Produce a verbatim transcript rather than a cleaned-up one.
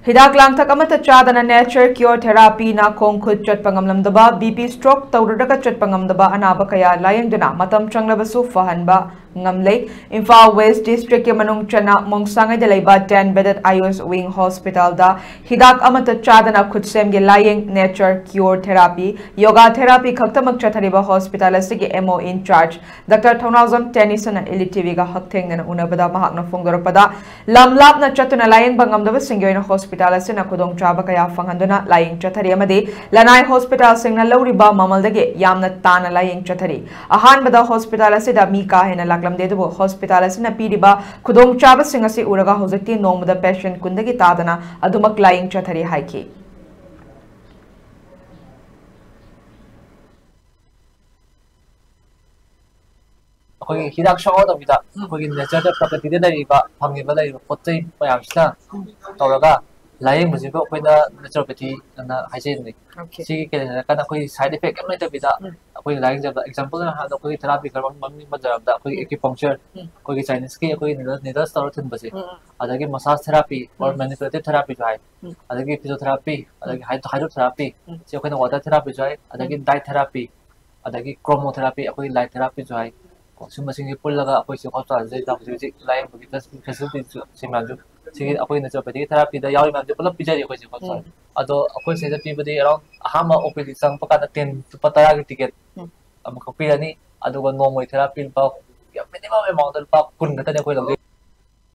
ꯍꯤꯗꯥꯛ ꯂꯥꯡꯊꯛ ꯑꯃꯠꯇ ꯆꯥꯗꯅ nature cure therapy ꯅ ꯈꯣꯡ ꯈꯨꯠ ꯆꯠꯄ ꯉꯝꯂꯝꯗꯕ, B P stroke ꯇꯧꯔꯨꯔꯒ ꯆꯠꯄ ꯉꯝꯗꯕ ꯑꯅꯥꯕ ꯀꯌꯥ ꯂꯥꯌꯦꯡꯗꯨꯅ ꯃꯇꯝ ꯆꯪꯂꯕꯁꯨ ꯐꯍꯟꯕ ꯉꯝꯂꯦ꯫ ꯏꯝꯐꯥꯜ West District ꯀꯤ ꯃꯅꯨꯡ ꯆꯟꯅ ꯃꯣꯡꯁꯥꯡꯉꯩꯗ ꯂꯩꯕ ten bedded Ayush Wing Hospital ꯗ ꯍꯤꯗꯥꯛ ꯑꯃꯠꯇ ꯆꯥꯗꯅ ꯈꯨꯠꯁꯦꯝꯒꯤ ꯂꯥꯌꯦꯡ, nature cure therapy, yoga therapy ꯈꯛꯇꯃꯛ ꯆꯠꯊꯔꯤꯕ hospital ꯑꯁꯤꯒꯤ M O in charge Doctor Thounaojam ꯇꯦꯅꯤꯁꯟꯅ Elite T V ꯒ ꯍꯛꯊꯦꯡꯅꯅ ꯎꯅꯕꯗ ꯃꯍꯥꯛꯅ ꯐꯣꯡꯗꯣꯔꯛꯄꯗ, ꯂꯝ ꯂꯥꯞꯅ ꯆꯠꯇꯨꯅ ꯂꯥꯌꯦꯡꯕ ꯉꯝꯗꯕꯁꯤꯡꯒꯤ ꯑꯣꯏꯅ hospital ꯑꯁꯤꯅ ꯈꯨꯗꯣꯡꯆꯥꯕ ꯀꯌꯥ ꯐꯪꯍꯟꯗꯨꯅ ꯂꯥꯌꯦꯡ ꯆꯠꯊꯔꯤ ꯑꯃꯗꯤ ꯂꯅꯥꯏ hospital ꯁꯤꯡꯅ ꯂꯧꯔꯤꯕ ꯃꯃꯜꯗꯒꯤ ꯌꯥꯝꯅ ꯇꯥꯅ ꯂꯥꯌꯦꯡ ꯆꯠꯊꯔꯤ꯫ ꯑꯍꯥꯟꯕꯗ hospital ꯑꯁꯤꯗ ꯃꯤ ꯀꯥ ꯍꯦꯟꯅ ꯂꯥꯛꯂꯝꯗꯦ, ꯑꯗꯨꯕꯨ hospital ꯑꯁꯤꯅ ꯄꯤꯔꯤꯕ ꯈꯨꯗꯣꯡꯆꯥꯕꯁꯤꯡ ꯑꯁꯤ ꯎꯔꯒ ꯍꯧꯖꯤꯛꯇꯤ ꯅꯣꯡꯃꯗ patient ꯀꯨꯟꯗꯒꯤ ꯇꯥꯗꯅ ꯑꯗꯨꯃꯛ ꯂꯥꯌꯦꯡ ꯆꯠꯊꯔꯤ ꯍꯥꯏꯈꯤ꯫ ꯑꯩꯈꯣꯏꯒꯤ ꯍꯤꯗꯥꯛ ꯁꯨꯡꯌꯥꯎꯗꯕꯤꯗ ꯑꯩꯈꯣꯏꯒꯤ natureꯗ, ꯄ꯭ꯔꯀ꯭ꯔꯤꯇꯤꯗ ꯂꯩꯔꯤꯕ, ꯐꯪꯉꯤꯕ, ꯂꯩꯔꯤꯕ ꯄꯣꯠ ꯆꯩ ꯃꯌꯥꯝꯁꯤꯅ ꯇꯧꯔꯒ ꯂꯥꯌꯦꯡꯕꯁꯤꯕꯨ ꯑꯩꯈꯣꯏꯅ naturopathy ꯑꯅ ꯍꯥꯏꯖꯩ꯫ Okay. ꯁꯤꯒꯤ ꯀꯩꯅꯣ ꯍꯥꯏꯔꯀꯥꯟꯗ ꯑꯩꯈꯣꯏꯒꯤ side effect ꯑꯃ ꯂꯩꯇꯕꯤꯗ ꯎꯝ꯫ ꯑꯩꯈꯣꯏ ꯂꯥꯌꯦꯡꯖꯕ, example ꯑꯣꯏꯅ ꯍꯥꯏꯔꯕꯗ ꯑꯩꯈꯣꯏꯒꯤ therapy ꯈꯔ ꯃꯃꯤꯡ ꯄꯟꯖꯔꯕꯗ ꯑꯩꯈꯣꯏꯒꯤ ꯎꯝ꯫ Acupuncture, ꯎꯝ꯫ ꯑꯩꯈꯣꯏꯒꯤ Chineseꯀꯤ ꯑꯩꯈꯣꯏꯒꯤ needle, needles ꯇꯧꯔ ꯊꯤꯟꯕꯁꯦ, ꯎꯝ, ꯎꯝ꯫ ꯑꯗꯒꯤ massage therapy or um. Manipulative therapyꯁꯨ ꯍꯥꯏ, ꯎꯝ꯫ ꯑꯗꯒꯤ physiotherapy, ꯎꯝ꯫ ꯑꯗꯒꯤ hyd-, hydrotherapy, ꯎꯝ꯫ ꯁꯤ ꯑꯩꯈꯣꯏꯅ water therapyꯁꯨ ꯍꯥꯏ, ꯑꯗꯒꯤ ꯎꯝ꯫ Diet therapy, ꯑꯗꯒꯤ chromotherapy, ꯑꯩꯈꯣꯏꯒꯤ light therapyꯁꯨ ꯍꯥꯏ꯫ ꯀꯣ, ꯁꯨꯝꯕꯁꯤꯡꯁꯦ ꯄꯨꯜꯂꯒ ꯑꯩꯈꯣꯏꯁꯤ hospitalꯁꯤꯗ ꯍꯧꯖꯤꯛ ꯍꯧꯖꯤꯛ ꯂꯥꯌꯦꯡꯕꯒꯤ facilityꯁꯨ ꯁꯤ ꯃꯌꯥꯝꯁꯨ, ꯁꯤꯒꯤ ꯑꯩꯈꯣꯏꯅ naturopathy therapyꯗ ꯌꯥꯎꯔꯤ ꯃꯌꯥꯝꯁꯦ ꯄꯨꯂꯞ ꯄꯤꯖꯔꯤ ꯑꯩꯈꯣꯏꯁꯦ hospital꯫ ꯎꯝ꯫ ꯑꯗꯣ ꯑꯩꯈꯣꯏ ꯁꯤꯗ ꯄꯤꯕꯗꯤ around ꯑꯍꯥꯟꯕ OPD ꯆꯪꯉꯛꯄ ꯀꯥꯟꯗ ten, ꯂꯨꯄꯥ ꯇꯔꯥꯒꯤ ticket ꯎꯝ꯫ ꯑꯃꯈꯛ ꯄꯤꯔꯅꯤ, ꯑꯗꯨꯒ ꯅꯣꯡꯃꯒꯤ therapy ꯂꯨꯄꯥ, ꯌꯥꯝ minimum amountꯗ ꯂꯨꯄꯥ ꯀꯨꯟ ꯈꯛꯇꯅꯤ ꯑꯩꯈꯣꯏ ꯂꯧꯖꯩ꯫